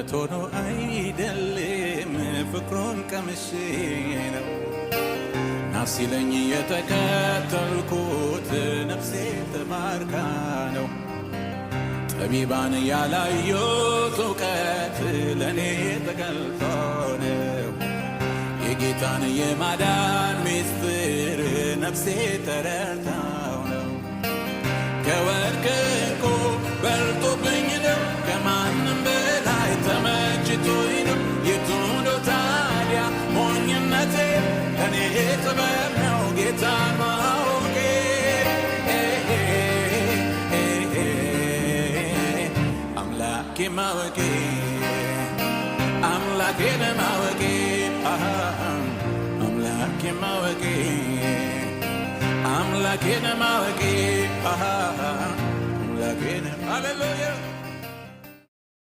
ውበት ሆኖ አይደለም፣ ፍቅሩን ቀምሼ ነው። ናሲለኝ የተከተልኩት ነፍሴ ተማርካ ነው። ጠቢባን ያላዩት እውቀት ለእኔ ተገልጦ ነው። የጌታን የማዳን ምስጢር ነፍሴ ተረድታው ነው። ከወርቅ ዕንቁ በልጦብኝ ነው፣ ከማንም በላይ ተመችቶኝ ነው። የቱ ነው ታዲያ ሞኝነቴ? ለእኔ ጥበብ ነው ጌታን ማወቄ። አምላኬን ማወቄ፣ አምላኬን ማወቄ፣ አምላኬን ማወቄ፣ አምላኬን ማወቄ፣ አምላኬን። ሃሌሉያ።